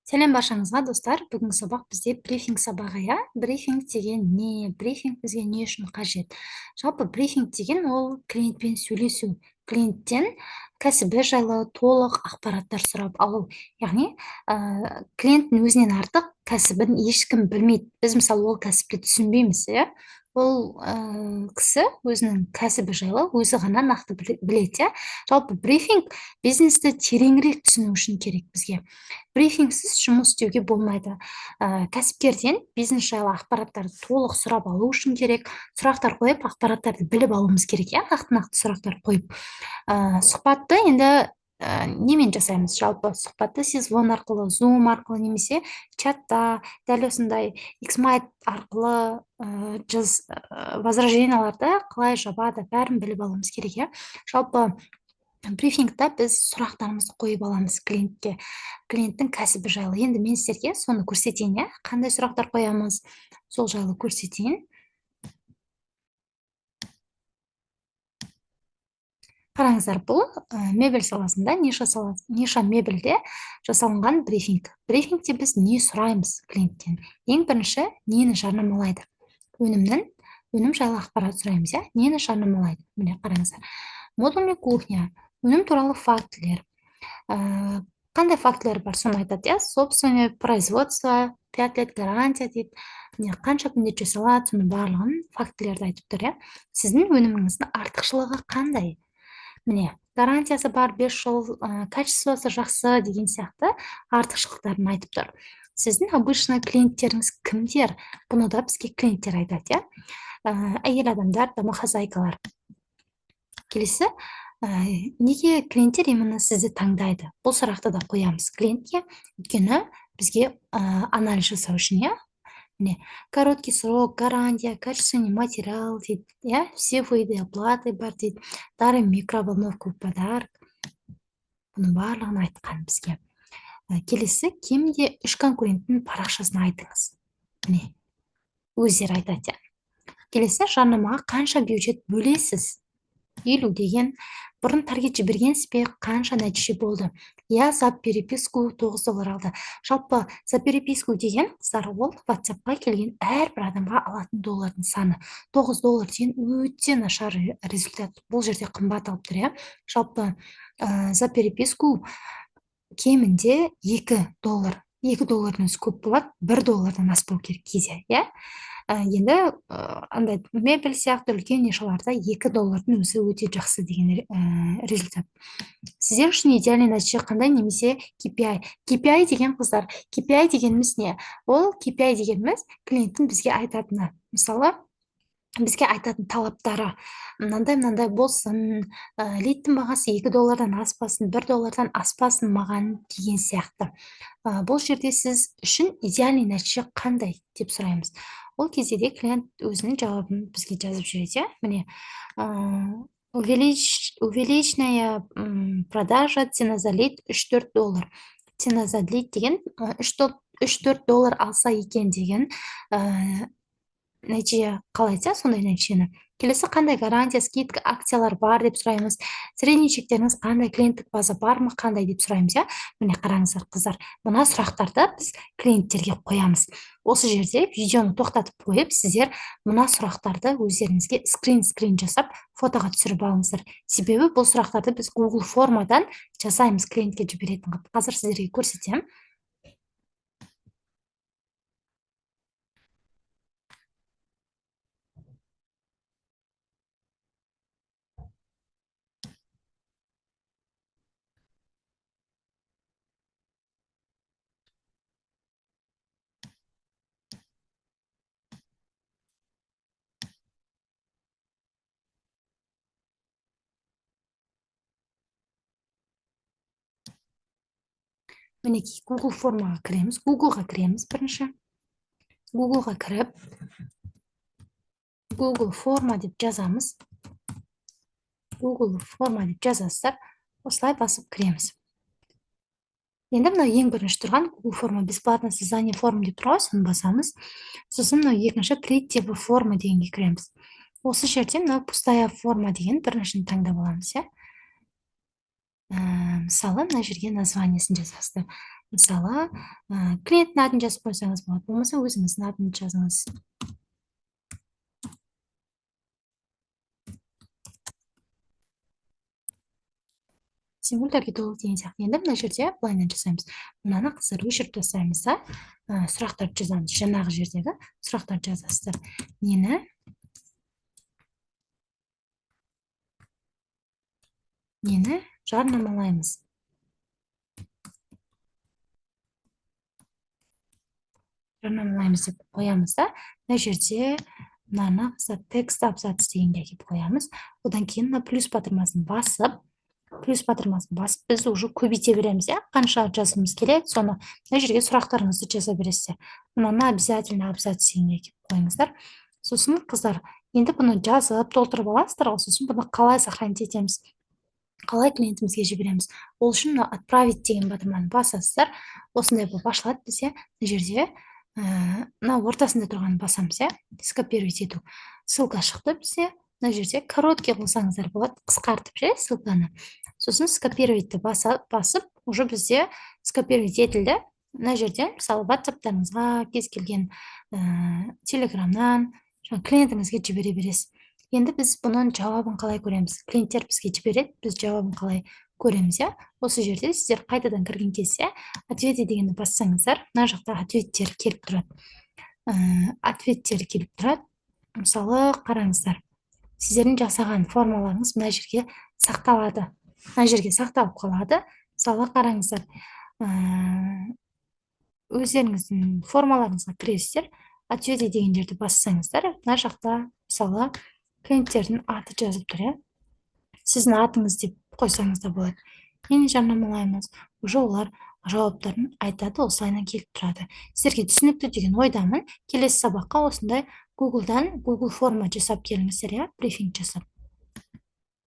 Сәлем баршаңызға, достар! Бүгінгі сабақ бізде брифинг сабағы, иә. Брифинг деген не? Брифинг бізге не үшін қажет? Жалпы, брифинг деген ол клиентпен сөйлесу, клиенттен кәсібі жайлы толық ақпараттар сұрап алу. Яғни клиенттің өзінен артық кәсібін ешкім білмейді. Біз, мысалы, ол кәсіпті түсінбейміз, иә. Ол кісі өзінің кәсібі жайлы өзі ғана нақты біледі, иә. Жалпы, брифинг бизнесті тереңірек түсіну үшін керек бізге. Брифингсіз жұмыс істеуге болмайды. Кәсіпкерден бизнес жайлы ақпараттарды толық сұрап алу үшін керек. Сұрақтар қойып, ақпараттарды біліп алуымыз керек, иә, нақты нақты сұрақтар қойып. Сұхбатты енді немен жасаймыз? Жалпы, сұхбатты созвон арқылы, Зум арқылы немесе чатта, дәл осындай xmite арқылы возраженияларды қалай жабады, бәрін біліп алуымыз керек, иә. Жалпы, брифингта біз сұрақтарымызды қойып аламыз клиентке, клиенттің кәсібі жайлы. Енді мен сіздерге соны көрсетейін, иә, қандай сұрақтар қоямыз, сол жайлы көрсетейін. Қараңыздар, бұл мебель саласында, ниша саласы, ниша мебельде жасалынған брифинг. Брифингте біз не сұраймыз клиенттен? Ең бірінші, нені жарнамалайды? Өнім жайлы ақпарат сұраймыз, иә. Нені жарнамалайды? Міне, қараңыздар: модульный кухня, өнім туралы фактілер. Қандай фактілер бар, соны айтады, иә. Собственное производство, 5 лет гарантия дейді. Міне, қанша күнде жасалады, соның барлығын, фактілерді айтып тұр, иә. Сіздің өніміңіздің артықшылығы қандай? Міне, гарантиясы бар 5 жыл, качествосы жақсы деген сияқты артықшылықтарын айтып тұр. Сіздің обычно клиенттеріңіз кімдер? Бұны да бізге клиенттер айтады, иә. Әйел адамдар, домохозяйкалар. Келесі, неге клиенттер именно сізді таңдайды? Бұл сұрақты да қоямыз клиентке, өйткені бізге анализ жасау үшін, иә. Міне, короткий срок, гарантия, качественный материал дейді, иә, все виды оплаты бар дейді, дарим микроволновку в подарок. Бұның барлығын айтқан бізге. Келесі, кемінде үш конкуренттің парақшасын айтыңыз. Міне, өздері айтады, иә. Келесі, жарнамаға қанша бюджет бөлесіз? 50 деген. Бұрын таргет жібергенсіз бе? Қанша нәтиже болды? Иә, за переписку 9 доллар алды. Жалпы, за переписку деген, қыздар, ол WhatsAppқа келген әрбір адамға алатын доллардың саны. 9 доллар деген өте нашар результат. Бұл жерде қымбат алып тұр, иә. Жалпы, за переписку кемінде 2 доллар, 2 доллардың өзі көп болады, 1 доллардан аспау керек кейде, иә. Енді андай мебель сияқты үлкен нишаларда 2 доллардың өзі өте жақсы деген результат. Сіздер үшін идеальный нәтиже қандай немесе KPI? KPI деген, қыздар, KPI дегеніміз не? Ол KPI дегеніміз клиенттің бізге айтатыны. Мысалы, бізге айтатын талаптары мынандай мынандай болсын, лидтің бағасы 2 доллардан аспасын, 1 доллардан аспасын маған деген сияқты. Бұл жерде сіз үшін идеальный нәтиже қандай деп сұраймыз. Ол кезде де клиент өзінің жауабын бізге жазып жібереді, иә. Міне, увеличенная продажа, цена за лид 3-4 доллар. Цена за лид деген 3-4 доллар алса екен деген нәтиже қалай айтса, сондай нәтижені. Келесі, қандай гарантия, скидка, акциялар бар деп сұраймыз. Средний чектеріңіз қандай, клиенттік база бар ма, қандай деп сұраймыз, иә. Міне, қараңыздар, қыздар, мына сұрақтарды біз клиенттерге қоямыз. Осы жерде видеоны тоқтатып қойып, сіздер мына сұрақтарды өздеріңізге скрин жасап, фотоға түсіріп алыңыздар, себебі бұл сұрақтарды біз Google формадан жасаймыз клиентке жіберетін қылып. Қазір сіздерге көрсетемін. Мінекей, Google формаға кіреміз, Гуглға кіреміз. Бірінші Гуглға кіріп, Google форма деп жазамыз. Google форма деп жазасыздар, осылай басып кіреміз. Енді мынау ең бірінші тұрған Google форма, бесплатно создание форм деп тұр ғой, соны басамыз. Сосын мынау екінші «Перейти в форму» дегенге кіреміз. Осы жерде мынау «Пустая форма» деген біріншіні таңдап аламыз, иә. Мысалы, мына жерге названиесін жазасыздар. Мысалы, клиенттің атын жазып қойсаңыз болады, болмаса өзіңіздің атын жазыңыз. Символ таргетолог деген сияқты. Енді мына жерде былайынан жасаймыз. Мынаны, қыздар, өшіріп тастаймыз да, сұрақтарды жазамыз. Жаңағы жердегі сұрақтарды жазасыздар. Нені жарнамалаймыз? Жарнамалаймыз деп қоямыз да, мына жерде мынаны, қыздар, текст абзац дегенге әкеліп қоямыз. Одан кейін мына плюс батырмасын басып, біз уже көбейте береміз, иә, қанша жазғымыз келеді, соны мына жерге сұрақтарыңызды жаза бересіздер. Мынаны обязательно абзац дегенге әкеліп қойыңыздар. Сосын, қыздар, енді бұны жазып толтырып аласыздар ғой. Сосын бұны қалай сохранить етеміз, қалай клиентімізге жібереміз? Ол үшін мына «Отправить» деген батырманы басасыздар. Осындай болып ашылады. Бізде мына жерде мына ортасында тұрғанын басамыз, иә, «Скопировать ету». Ссылка шықты бізде. Мына жерде короткий қылсаңыздар болады, қысқартып ше ссылканы. Сосын «Скопировать» ті басып, уже бізде скопировать етілді. Мына жерден, мысалы, Ватсаптарыңызға, кез келген Телеграмнан клиентіңізге жібере бересіз. Енді біз бұның жауабын қалай көреміз? Клиенттер бізге жібереді, біз жауабын қалай көреміз, иә? Осы жерде сіздер қайтадан кірген кезде «Ответы» дегенді бассаңыздар, мына жақта ответтер келіп тұрады, ответтер келіп тұрады. Мысалы, қараңыздар, сіздердің жасаған формаларыңыз мына жерге сақталады, мына жерге сақталып қалады. Мысалы, қараңыздар, өздеріңіздің формаларыңызға кіресіздер, «Ответы» деген жерді бассаңыздар, мына жақта, мысалы, клиенттердің аты жазылып тұр, иә. Сіздің атыңыз деп қойсаңыз да болады. Нені жарнамалаймыз? Уже олар жауаптарын айтады, осылайынан келіп тұрады. Сіздерге түсінікті деген ойдамын. Келесі сабаққа осындай Гуглдан Google форма жасап келіңіздер, иә, брифинг жасап.